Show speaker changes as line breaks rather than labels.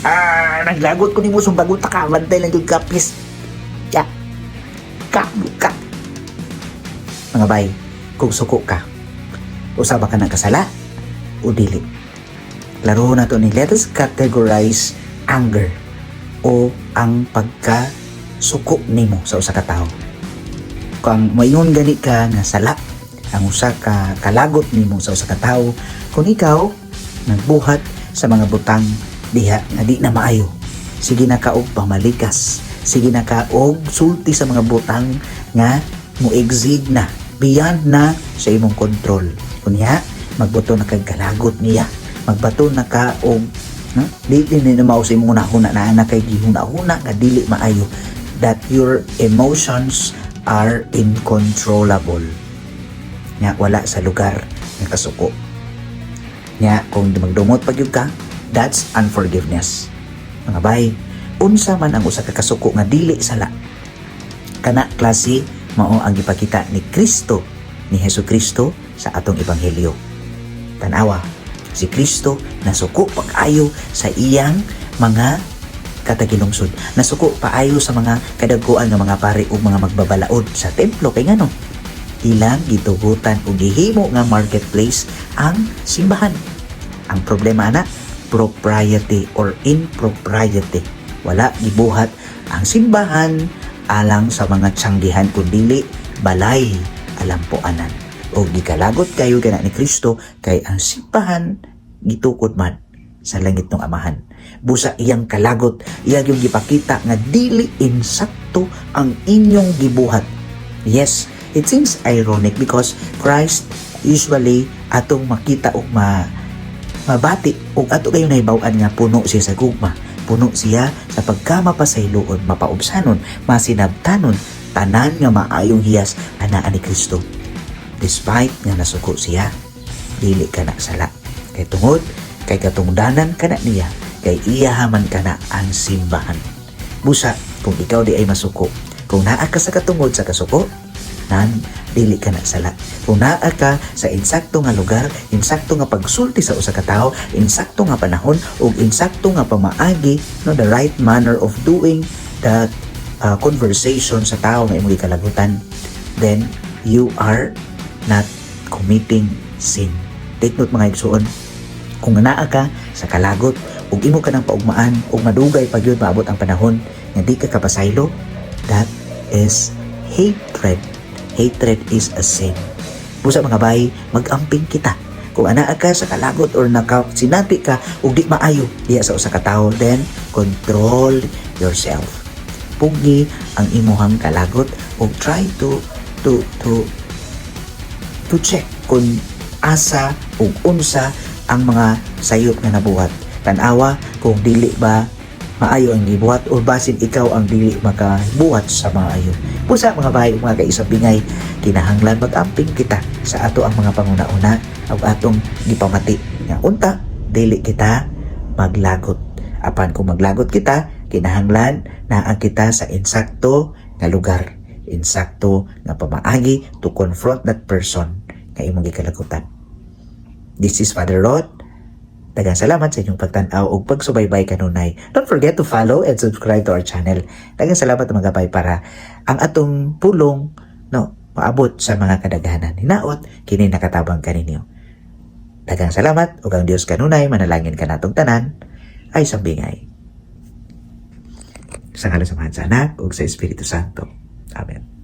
Ah, naglagot ko nimo, sumbagon ta ka, bantay lang jud ka, pis. Ya. Ka, ka. Mga bay, kung suko ka, usa ba ka nagkasala o dili? Laro na to ni, let us categorize anger o ang pagka suko nimo sa usa ka tawo. Kung mayon gani ka nga sala ang usa ka kalagot nimo sa usa ka tawo kung ikaw nagbuhat sa mga butang diha nga di na maayo. Sige na ka og pamalikas, sige na ka og sulti sa mga butang nga mo exceed na, beyond na sa imong control. Kunya magbuto na kag kalagot niya, magbato na ka og, no? Dili ni na mao sa imong hunahuna na ana kay gihuna-huna nga dili maayo, that your emotions are incontrollable nya, wala sa lugar nga kasuko nya. Kung magdumot pa gyud ka, that's unforgiveness. Mga bay, unsa man ang usa ka kasuko nga dili sala? Kana klase mao ang gipakita ni Kristo, ni Hesus Kristo sa atong ebanghelyo. Tanawa si Kristo, nasuko pag-ayo sa iyang mga katagilungsod, nasuko paayo sa mga kadagkuan nga mga pari ug mga magbabalaod sa templo. Kay ngano? Ilang gitugutan ug gihimo nga marketplace ang simbahan. Ang problema ana, propriety or impropriety. Wala gibuhat ang simbahan alang sa mga tiyanggihan kundili balay alampuanan. O gikalagot kayo kana ni Kristo kay ang simbahan gitukod man sa langit ng Amahan. Busa iyang kalagot, iyang yung gipakita nga dili insakto ang inyong gibuhat. Yes, it seems ironic because Christ usually atong makita og mabati ug ato kayo nahibaw-an nga puno siya sa gugma, puno siya sa pagkamapasayloon, mapaubsanon, masinabtanon. Tanan nga maayong hiyas anaa ni Kristo. Despite nga nasuko siya, dili ka na sala kay tungod kay katungdanan kana niya, kay iyahaman kana ang simbahan. Busa kung ikaw di ay masuko, kung naa ka sa katungod sa kasuko nan, dili ka na sala. Kung naa ka sa insakto nga lugar, insakto nga pagsulti sa usa ka tawo, insakto nga panahon ug insakto nga pamaagi, no, the right manner of doing that conversation sa tao nga imong gikalagutan, then you are not committing sin. Take note, mga igsuon, kung naa ka sa kalagot ug imo ka ng paugmaan ug madugay pa gyud maabot ang panahon nga di ka kapasaylo, that is hatred. Hatred is a sin. Busa, mga bay, magamping kita. Kung anaa ka sa kalagot or naka sinati ka ug di maayo diha sa usa ka tawo, then control yourself. Pugi ang imuhang kalagot ug try to check kung asa ug unsa ang mga sayop nga nabuhat. Tan-awa kung dili ba maayo ang gibuhat or basin ikaw ang dili makabuhat sa maayo. Busa, mga bay, mga kaisabingay, kinahanglan mag-amping kita sa ato ang mga panguna-una ug atong gipamati nga unta dili kita maglagot. Apan kung maglagot kita, kinahanglan naa kita sa insakto nga lugar, insakto nga pamaagi to confront that person nga imong gikalagutan. This is Father Rod. Daghang salamat sa inyong pagtan-aw ug pagsubaybay kanunay. Don't forget to follow and subscribe to our channel. Daghang salamat, mga bay, para ang atong pulong, no, maabot sa mga kadaghanan. Hinaot kini nakatabang kaninyo. Daghang salamat ug ang Dios kanunay manalangin kanatong tanan ay sambingay. Sa ngalan sa Amahan, sa Anak ug sa Espiritu Santo. Amen.